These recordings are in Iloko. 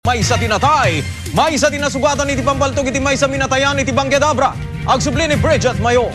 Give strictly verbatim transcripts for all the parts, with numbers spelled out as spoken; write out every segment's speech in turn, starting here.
Maysa ti natay, maysa ti nasugatan iti pampaltog iti maysa minatayan iti Bangged Abra. Agsubli ni Bridget Mayor.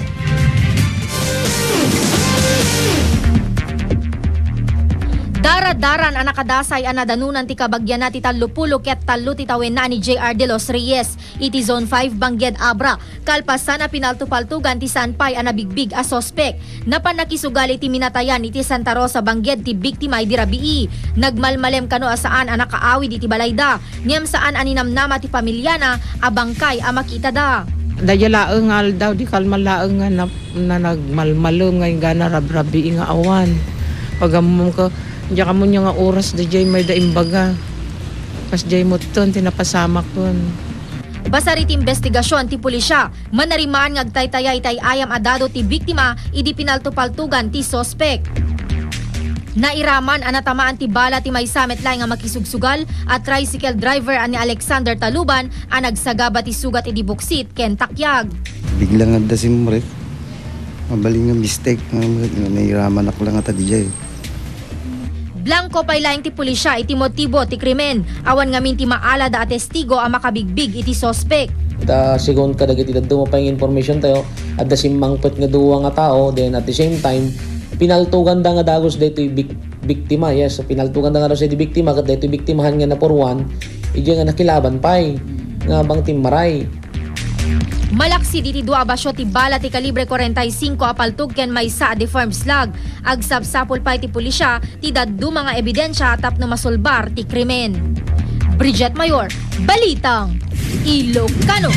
Daradaran a nakadasay a nadanunan ti kabagiana ti tallopulo ket tallo ti tawenna ni J R de los Reyes iti Zone five Bangged Abra. Kalpasan a pinaltupaltugan ti saan pay a nabigbig a suspek, napan nakisugal iti minatayan iti Santa Rosa Bangged ti biktima idi rabii. Nagmalmalem kano a saan a nakaawid iti balayda, ngem saan a ninamnama ti pamiliana a bangkay a makitada. Daydiay laeng nga aldaw, di kalman laeng nga na, na nagmalmalem nga inggana rabrabii nga awan. Pagammom ka, diak ammo nia nga oras daydiay mayda imbaga. Kasdiay metten ti napasamaken. Basar iti imbestigasion ti pulisya, manarimaan nga agtaytayay ti ay-ayam a dado ti biktima idi pinaltupaltugan ti suspek. Nairaman a natamaan ti bala ti maysa met laeng nga makisugsugal a tricycle driver a ni Alexander Taluban a nagsagaba ti sugat idi buksit ken takyag. Bigla nga adda simrek. Mabalin nga mistake nga, nga nairamanak lang nga ta diay. Blanco pay laeng ti pulisya iti motibo ti krimen. Awan ngamin ti maalada a testigo a makabigbig iti suspek. Ta, segun kadagiti dadduma pay nga information tayo, adda simmangpet nga dua nga tao, then at the same time, pinaltuganda nga dagus daytoy bik-, biktima. Yes, so pinaltuganda nga dagus daytoy biktima, ket daytoy biktimahan nga napurwan, idiay nga nakilaban pay, nga bang timmaray. Malaksid iti dua a basio ti bala ti kalibre kwarenta y singko a paltog ken maysa a deformed slug. Agsapsapul pay ti pulisya ti dadduma nga ebidensia tapno masulbar ti krimen. Bridget Mayor, Balitang Ilocano.